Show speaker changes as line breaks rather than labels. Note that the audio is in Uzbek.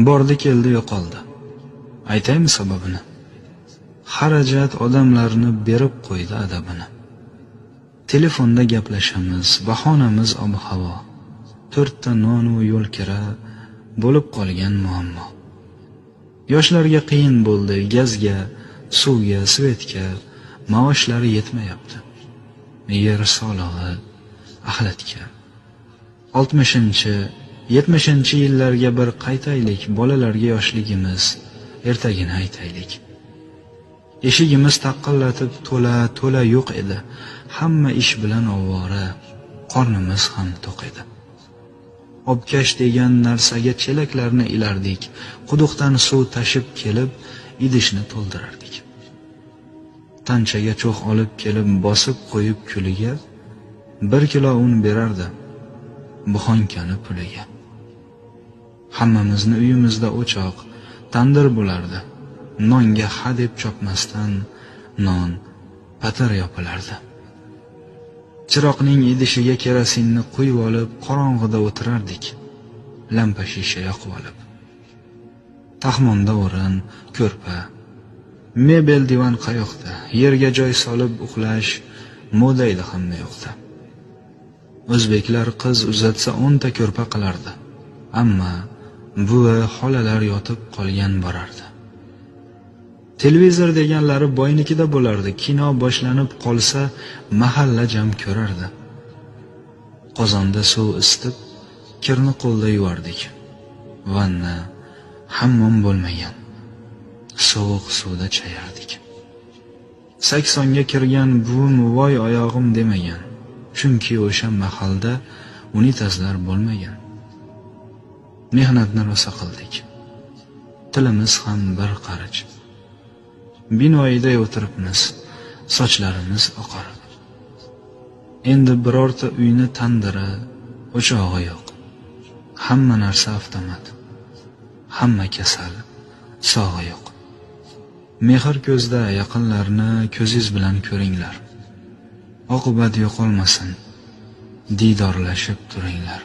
Bordi keldi yo'qoldi. Aytaymi sababini? Xarajat odamlarni berib qo'ydi adabini. Telefonda gaplashamiz, bahonamiz ob-havo. To'rtta non u yo'lkira bo'lib qolgan muammo. Yoshlarga qiyin bo'ldi, gazga, suvga, svetga maoshlari yetmayapti. Yer solig'i, axlatga. 60-, 70-yillarga bir qaytaylik, bolalarga yoshligimiz ertagini aytaylik. Eshigimiz taqillatib to'la-to'la yo'q edi. Hamma ish bilan ovora, qornimiz ham to'q edi. Obkash degan narsaga chelaklarni ilardik, quduqdan suv tashib kelib, idishni to'ldirardik. Tanchaga cho'g' olib kelib bosib qo'yib kuliga 1 kilo un berardi buxonkani puliga. Hammamizni uyimizda o'choq, tandir bo'lardi. Nonga ha deb chopmasdan non patir yopilardi. Chiroqning idishiga kerosinni quyib olib, qorong'ida o'tirardik. Lampa shisha yoqib olib. Taxmonda o'rin, ko'rpa, mebel divan qayoqda, yerga joy solib uxlash moda edi hamma yoqda. O'zbeklar qiz uzatsa 10 ta ko'rpa qilardi. Amma buvi xolalar yotib qolgan borardi. Televizor deganlari boynikida bo'lardi. Kino boshlanib qolsa mahalla jam ko'rardi. Qozonda suv isitib, kirni qo'lda yuvardik. Vanna, hammom bo'lmagan. Sovuq suvda chayardik. 80ga kirgan buvim voy oyog'im demagan. Chunki o'sha mahalda unitazlar bo'lmagan. Mehnatni rosa qildik. Tilimiz ham bir qarich. Binoyida o'tiribmiz, sochlarimiz oqarib. Endi birorta uyni tandiri, o'chog'i yo'q. Hamma narsa avtomat. Hamma kasal, sog'i yo'q. Mehr ko'zda yaqinlarni ko'zingiz bilan ko'ringlar. Oqibat yo'qolmasin, diydorlashib turinglar.